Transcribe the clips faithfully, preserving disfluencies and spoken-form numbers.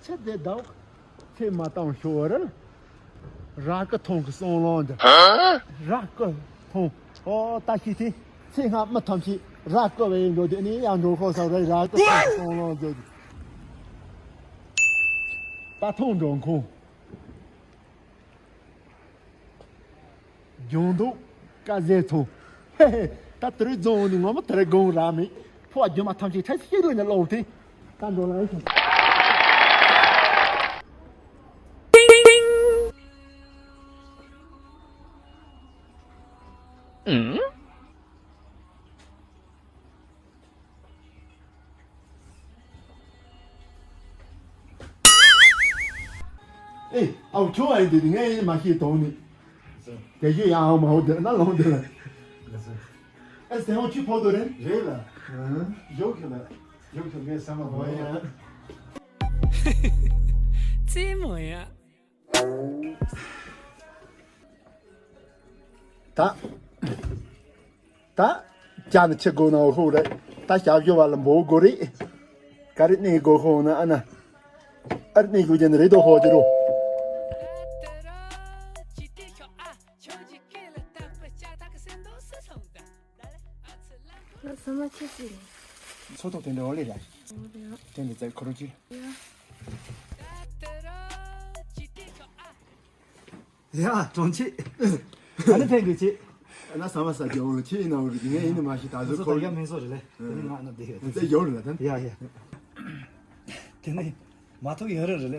ཆེ་དེ་དག་ཚེ་མ་བཏང་ཞོར་ར་ར་ཀི་ཐོང་གི་སོང་ལོང་འདི། ར་ཀི་ཐོང་། ཨོ་ད་ཤི་ཐེ་ཚེ་སྔ་མི་ཐམས་ཅད་ར་ཀི་བའི་འགྲོ་དེ་ནི་ཡང་འགྲོ་ཁོ་ས་ར་ར་ཀི་ཐོང་གི་སོང་ལོང་འདི། ད་ཐོང་འགྲོ་ཁོང་། ལྗང་མདོག་དཀར་ཟས་ཚོ། ཧེ་ཧེ། ད་དེ་རིང་རྫོང་ནས་ངོ་མ་དེ་རིང་དགོང་ར་མེད། ཕོ་བ་རྒྱུ་མ་ཐམས་ཅད་ཁྲ་ཤིག་རུ་ནས་ལོག་སྟེ། ད་འགྲོ་ལ་ཡིན་ཤོག་ཨེ། ཨའུ་ཁྱོད་ཨེ་འདི་ངས་ཡིན་མ་ཤེས་དོང་ནི། དེ་བཞིན་ཡང་ཨའུ་མ་ཧོ་འདི་ན་ལོང་འདི་ལ། ཨེ་སེ་ཧོ་ཆི་ཕོ་དོ་རེད། རེད་ལ། ཡོག་ཁྱོད་ལ། ཡོག་ཁྱོད་ངས་ས་མ་བོ་ཡ། ཙི་མོ་ཡ། ད། ད། ཅག་ནི་ཆི་དགོས་ན་འོ་ཧོ་རེད། ད་ཞབས་ཞུ་བ་ལ་འབོ་དགོས་རེད། ག་རེ་གནས་དགོས་ཧོ་ན་ཨ་ན། ཨ་རེ་གནས་དགོས་ཀྱི་ནི་རེད་དོ་ཧོ་ཅི་རོ། ལ་ས་མ་ཆི་སི་རེད། མཚོ་ཐོག་དེ་འདྲ་འོ་ལེ་ར། འོ་ལེ་ར། དེ་འདྲ་ཙེ་ཁོ་རོ་ཅི། ཡ། ཡ། གྲོང་ཁྱེར། ཨ་ནི་ཕན་དགོས་ཆེ། ཨ་ན་ས་མ་ས་ཀྱི་འོང་ཆེ་ཡིན་ན་འོང་རེད། ངས་ཡིན་ནི་མ་ཤེས། ད་གཟོད་ཁོ་ཡ་མིན་སོ་རེད་ལེ། དེ་ནི་ང་ན་བསྡད་ཡོད། དེ་ཡོང་རེད་ལ་ད། ཡ་ཡ། དེ་ནི་མ་ཐུག་ཡོད་རེད་རེད་ལེ།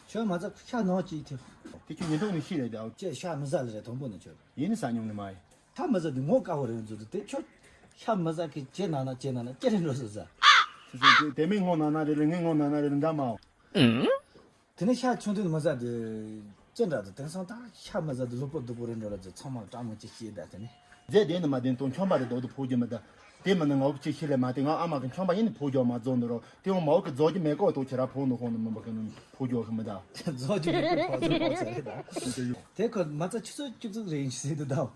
ཁྱོད་མ་ཚ་ཤ་ནང་ཅིག་ཐེབས། དེ་ཁྱོད་ཉིན་ཐོག་ནས་ཤི་རེད་ད། ཁྱེད་ཤ་མི་ཟ་ལེ་རེད་དང་པོ་ནས་ཁྱོད། ཡིན་ནི་ཟ་མྱོང་ནི་མ་ཡིན། ཤ་མི་ཟ་དུས་ངོ་དཀར་བོ་རེད་འཛུལ་དུས་དེ་ཁྱོད་ཤ་མི་ཟ་གི་ཅེ་ན་ན་ཅེ་ན་ན་ཅེ་རེད་འགྲོ་སོ་ཟ། དེ་མིན་ངོ་ན་ན་རེད་ལེ། ངའི་ངོ་ན་ན་རེད་ལེ་འདྲ་མའོ། དེ་ནས་ཤ་ཆུང་དུས་མི་ཟ་དུས་ཅི་འདྲ་དུ་དེང་སང་ད་ཤ་མི་ཟ་དུས་ལུས་པོ་སྡུག་པོ་རེད་འགྲོ་ལ་དུས་ཚང་མ་སྐྲག་མོ་ཅི་ཤེས་ད་དེ་ནས། རྫས་ལྡན་ནི་མ་ལྡན་དང་ཆམ་པ་རེད་དོ་དུ་ཕོ་རྒྱུ་མི་ད། དེ་མི་ནི་ངའོ་ཅི་ཤེས་ལེ་མ་དེ་ང་ཨ་མ་གི་ཆམ་པ་ཡིན་ནི་ཕོ་རྒྱུ་མ་རྫོགས་འདུག་རོ། དེ་འོང་མའོ་གི་རྫོགས་རྒྱུ་མེད་གོ་དོ་ཁྱེད་ར་ཕོ་ནི་ཧོ་ནི་མི་འབུ་གི་ནི་ཕོ་རྒྱུ་གི་མི་ད། རྫོགས་རྒྱུ་མེད་གི་ཕོ་རྒྱུ་ཕོ་ཚ་རེད་ད། དེ་ཁོ་མ་ཚ་ཆུ་ཚོད་བཅུ་གཅིག་རེ་ཡིན་ཟེར་དུ་ད།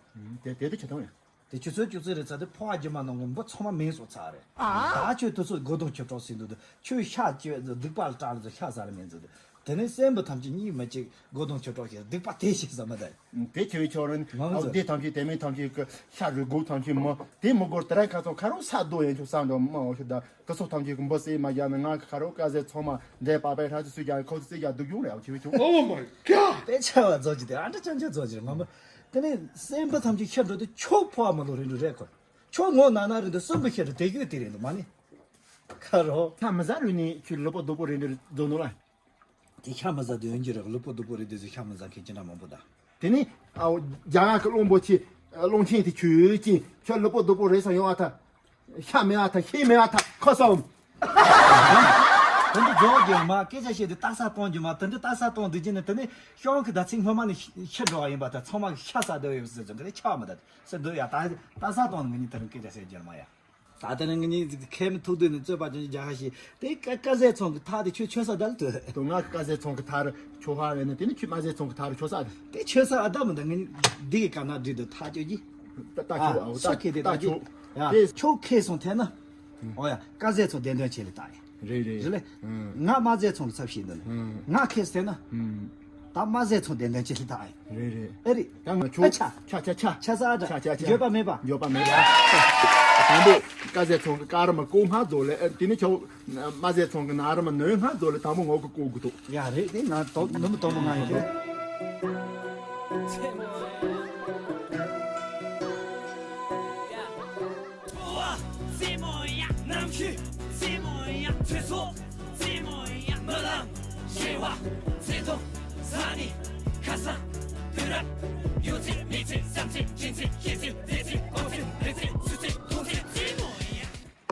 དེ་དེ་དུ་ཆ་ཐང་ཡ། དེ་ཆུ་ཚོད་བཅུ་གཅིག་རེ་ཚ་དེ་ཕོ་བ་རྒྱུ་མ་ནང་གི་འབུ་ཚང་མ་མེད་སོ་ཚ་རེད། ད་ཁྱོད་དུ་ཚོད་སྒོ་དང་ཁྱོད་གྲོགས་ཟིན་འདུག་དུ་ཁྱོད་ཤ་ཁྱོད་སྡིག་པ་ལ་སྐྲག་ལ་ཚོ་ཤ་ཟ་ལ་མེད་འཛུལ་དུ། དེ་ནས་སེམས་པ་ཐམས་ཅད་གཉིད་མི་ཅིག་སྒོ་དང་ཁྱོད་གྲོགས་ཤིག་སྡིག་པ་དེ་ཞིག་ཟ་མ་ད། དེ་ཆེ་བའི་ཆོག་རེད། ང་ཚོ་སྡེ་ཐམས་ཅད་དེ་མིན་ཐམས་ཅད་ཀྱི་ཤ་རུས་སྒོ་ཐམས་ཅད་མོ་དེ་མི་སྒོར་དེ་ར་ཁ་ཚོ་ཁ་རུ་ས་རྡོ་ཡན་ཆོག་ས་འགྲོ་མ་འོ་ཤི་ད། དེ་ཚོ་ཐམས་ཅད་ཀྱི་འབུ་སྲེག་མ་རྒྱག་ན་ང་གི་ཁ་རོག་དཀར་ཟས་ཚང་མ་འདྲེ་པགས་པའི་ཧྲ་ཅི་སུས་ཀྱང་ཁོ་ཚོ་རྩིས་རྒྱག་སྡུག་གྱོང་རེད་ཨ་ཆེ་བའི་ཆུང་། Oh my god! དེ་ཆ་བ་རྫོགས་ཀྱི་དེ་ཨ་འདྲ་ཅང་ཅང་རྫོགས་ཀྱི་རེད་ང་མ། དེ་ནས་སེམས་པ་ཐམས་ཅད་ཤར་འགྲོ་དུས་ཁྱོད་ཕོ་བ་མ་ལོ་རེད་འགྲོ་རེད་ཁོ། ཁྱོད་ངོ་ན་ན་རེད་འདུག་སུན་པོ་ཤར་འགྲོ་དེ་རྒྱུད་དེ་རེད་འདུག་མ་ནི། ཁ་རོག་ཁ་མི་ཟ་རུ་ནི་ཁྱོད་ལུས་པོ་སྡུག་པོ་རེད་འདུག་རྫོགས་འདུག་ལ། དེ་ཤ་མི་ཟ་དུས་ཡོན་གྱི་རེད་ལུས་པོ་སྡུག་པོ་རེད་དུས་ཤ་མི་ཟ་མཁན་ཅི་འདྲ་མང་པོ་ད། དེ་ནི་ཨའོ་རྒྱ་ནག་གི་གླང་པོ་ཆེ་གླང་ཆེན་དེ་ཁྱོད་ཀྱིས་ཁྱོད་ལུས་པོ་སྡུག་པོ་རེད་སོང་ཡོང་ཨ་ཐ། ཤ་མེད་ཨ་ཐ་ཤེས་མེད་ཨ་ཐ་ཁོ་སོང་། དེ་འདྲ་རྫོགས་རྒྱུ་མ་སྐད་ཆ་བཤད་དུས་རྟགས་གསལ་གཏོང་རྒྱུ་མ་དེ་འདྲ་རྟགས་གསལ་གཏོང་འདུག་རྒྱུ་ནི་དེ་ནི་གཤོང་གི་ཟླ་ཚིགས་སྔོན་མ་ནས་ཤི་འགྲོ་བ་ཡིན་པ་དང་ཚང་མ་གི་ཤ་ཟ་འདོད་ཡོད་ཟེར་ཚོ་འདི་ནི་ཆགས་མི་ད་ཟེར་འདོད་ཡ་ད་རྟགས་གསལ་གཏོང་ནི་ངི་ནི་དེ་རིང་སྐད་ཆ་བཤད་རྒྱུ་མ་ཡ། ད་དེ་ནི་ངི་ནི་ཁས་མི་ཐུག་དུས་ནི་རྩོད་པ་ཅན་རྒྱ་ཁ་ཞིག་དེ་ཀ་ཀ་ཟས་ཚོང་གི་ཐག་དེ་ཁྱོད་ཆོད་ས་ད་ལ་དུ། དོ་ང་ཀ་ཟས་ཚོང་གི་ཐག་རུ་ཆོད་ཧ་རེད་ནི་དེ་ནི་ཁྱོད་མ་ཟས་ཚོང་གི་ཐག་རུ་ཆོད་ས་རེད། དེ་ཆོད་ས་ཨ་ད་མི་འདུག་ངི་འདི་གི་ཀ་ན་འདྲི་དུ་ཐག་ཆོད་ཀྱི། ད་ད་ཁྱོད་ཨ་ཨོ་ད་ཁྱོད་ཁེ་དེ་ད་ད་ཁྱོད་ཁྱོད་ཡ་དེ་ཁྱོད་ཁེ་སོང་ཐལ་ན། ཨོ་ཡ་ཀ་ཟས་ཚོང་བདེན་དོན་ཆེ་ལེ་ད་ཡ། རེད་རེད། རེད་ལེ། ང་མ་ཟས་ཚོང་གི་ཚབ་བྱེད་འདི་ནི། ང་ཁེ་སོང་ཐལ་ན། ད་མ་ཟས་ཚོང་བདེན་དོན་ཆེ་ལེ་ད་ཡ། རེད་རེད། ཨེ་རེད། ཡང་ང་ཁྱོད་ཨ་ཆ། ཆ་ཆ་ཆ། ཆ་ས་ཨ་ད། ཆ་ཆ་ཆ། འགྱོད་པ་མེད་པ། འགྱོད་པ་མེད་པ། དང་པོ་ཀ་ཟས་ཚོང་གི་ཀ་ར་མ་ཀོ་སྔ་རྫོགས་ལེ་ཨེ་དེ་ནི་ཁྱོད། མ་ཟས་ཚོང་གི་ན་ར་མ་ནོས་སྔ་རྫོགས་ལེ་དང་པོ་ངོ་གི་ཀོ་གི་དོ། ཡ་རེད་དེ་ང་དོ་ནུ་མི་དོ་མོ་ང་ཡིན་དེ།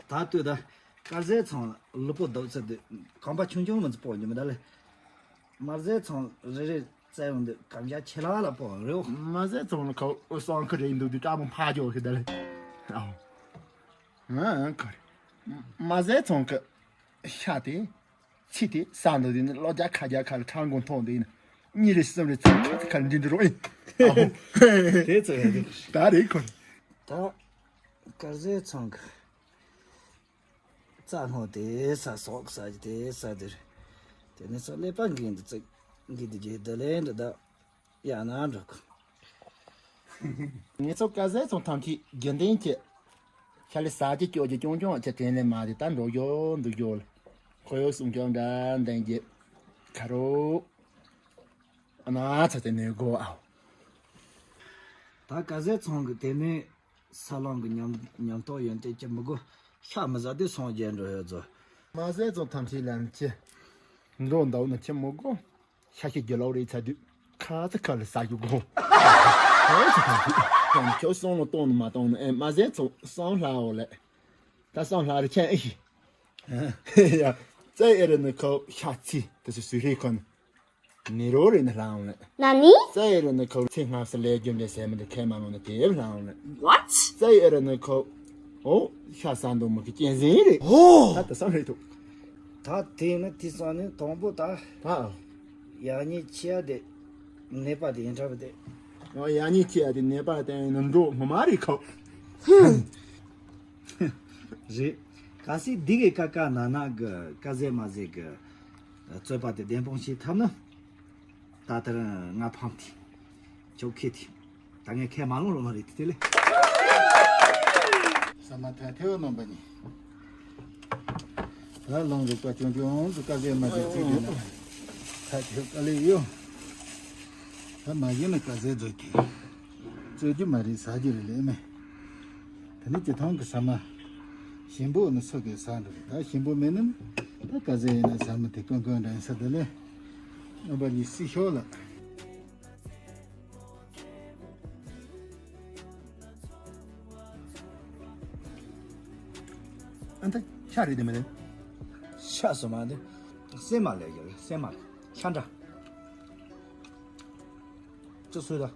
ད་ལྟོས་ད། དཀར་ཟས་ཚང་ལ་ལུས་པོ་སྡུག་ཚད་དེ་གོམ་པ་ཆུང་ཆུང་མི་ཚོ་སྤོ་ཉི་མ་ད་ལེ། དམར་ཟས་ཚང་རེ་རེ་བཙལ་ཡོང་དུས་གམ་ཞག་ཆེ་ལ་ལ་སྤོ་རེའོ། དམར་ཟས་ཚང་ལ་ཁ་སང་ཁ་རེ་འདུག་དུས་སྐྲ་མོ་ཕ་ཇོ་ཤི་ད་ལེ། ཨའོ། ཨ་ཁ་རེ། དམར་ཟས་ཚང་གི་ཤ་དེ། ཚི་དེ་ས་འདུག་དེ་ནི་ལོ་བརྒྱ་ཁ་བརྒྱ་ཁ་ལ་ཁྲང་གོང་མཐོང་དེ་ནི་གཉིས་རེ་གསུམ་རེ་ཚང་ཁ་ཚི་ཁ་འདི་འདི་རོ་ཨེ། ཨའོ། དེ་ཚོ་ཡ་དེ། ད་རེ་ཁོ་རེ། ད་དཀར་ཟས་ཚང་གི་རྩྭ་སྔོ་དེ་ས་སོག་ས་ཀྱི་དེ་ས་དེར། དེ་ནས་ས་ཀླད་པ་འགན་དུ་བརྩིགས། འགན་དུ་རྒྱས་བསྡད་ལན་དུ་བདག་ཡང་ན་འགྲོ་གི། ངེད་ཚོ་དཀར་ཟས་ཚོང་ཐམས་ཅད་རྒྱུན་ལྡན་གྱི་ཤ་ལི་ཟ་རྒྱུ་སྐྱོ་རྒྱུ་ཅུང་ཅུང་ཅིག་དྲན་ལེ་མ་དེ་ད་འགྲོ་རྒྱུ་འདུག་རྒྱུ་ལ། ཁོ་ཡོད་སུང་སྐྱོང་འདྲ་འདན་གྱི་ཁ་རོ། ཨ་ན་ཚ་དེ་ནས་དགོ་ཨའོ། ད་དཀར་ཟས་ཚོང་གི་དེ་ནས་ས་ལམ་གི་ཉམས་ཉམས་རྟོགས་ཡོན་ཏན་གྱི་མི་དགོ། ཤ་མི་ཟ་དུས་སོང་རྒྱལ་འགྲོ་ཡོད་ཚོ། དམར་ཟས་ཚོང་ཐམས་ཅད་ལམ་ཆེ། འགྲོ་འདའ་ན་ཁྱི་མི་དགོ། ཤ་ཤི་རྒྱུ་ལོག་རེད་ཚ་དུས་ཁ་ཚ་ཁ་ལ་ཟ་རྒྱུ་དགོ། ཁོ་ཚོ་ཐམས་ཅད་ཁྱོད་སོང་ལ་གཏོང་ནི་མ་གཏོང་ནི་ཨེ་དམར་ཟས་ཚོང་སོང་ལྷའོ་ལེ། ད་སོང་ལྷ་རེ་ཆེན་ཨེ་ཤི། ཡ། ཙེ་ཨེ་རེ་ནི་ཁོ་ཤ་ཚི་དེ་སུ་སུ་རེ་ཁོ་ནི། ནི་རོ་རེ་ནི་ལྷའོ་ལེ། ན་ནི། ཙེ་ཨེ་རེ་ནི་ཁོ་ཚེ་སྔ་སེ་ལས་རྒྱུ་འབྲས་ཟེར་མི་འདི་ཁས་མ་ལོང་ནི་དེ་ལྷའོ་ལེ། What? ཙེ་ཨེ་རེ་ནི་ཁོ། ཨོ། ཤ་ཟ་འདུག་མི་གི་གཅན་གཟན་རེད། ཨོ། ད་དེ་སོང་རེད་དོ། ད་དེ་ནི་དེ་སོང་ནི་དང་པོ་ད། ད། ཡག་ཉེས་ཆེ་ཡ་དེ། ནད་པ་དེ་ཡིན་འདྲ་བ་དེ། ཨོ་ཡག་ཉེས་ཆེ་ཡ་དེ་ནད་པ་དེ་ཡིན་ནི་འགྲོ་ངོ་མ་རེད་ཁོ། རེད། གལ་སྲིད་འདི་གི་ཀ་ཀ་ན་ན་གི་ཀ་ཟེ་མ་ཟེ་གི་རྩོད་པ་དེ་བདེན་དཔང་བྱེད་ཐུབ་ན། ད་ལྟར་ང་ཕམ་དེ། ཁྱོད་ཁེ་དེ། ད་ངས་ཁས་མ་ལོང་རོགས་མ་རེད་དེ་ལེ། ས་མ་ཐལ་ཐལ་བ་རྣམ་པ་གཉིས། ད་ལོང་རིག་པ་ཅུང་ཅུང་དུ་ཀ་ཟེ་མ་ཟེ་བརྩིས་དེ་ན། ད་ཁྱོད་དཀའ་ལས་ཡོད། ད་མ་ཡིན་ན་ཀ་ཟེ་རྫོགས་ཀྱི། རྩོད་རྒྱུ་མ་རེད་ཟ་རྒྱུ་རེད་ལེ་མེ། ད་ནི་སྤྱི་ཐང་གི་ཟ་མ། ཞིམ་པོ་ནི་སུ་གིས་ཟ་འགྲོ་གི། ད་ཞིམ་པོ་མེད་ན་ནི། ད་ཀ་ཟེ་ཡིན་ན་ཟ་མི་དེ་ཀོན་ཀོན་འདྲ་ཡིན་ས་དེ་ལེ། རྣམ་པ་གཉིས་སྲིད་ཤོག་ལ། ཨ་ད་ཤ་རེད་དེ་མི་རེད། ཤ་སོ་མ་དེ། སེ་མ་ལས་ཡོད་རེད་སེ་མ་ལས་ཤ་འདྲ། ཅི་སུས་ད།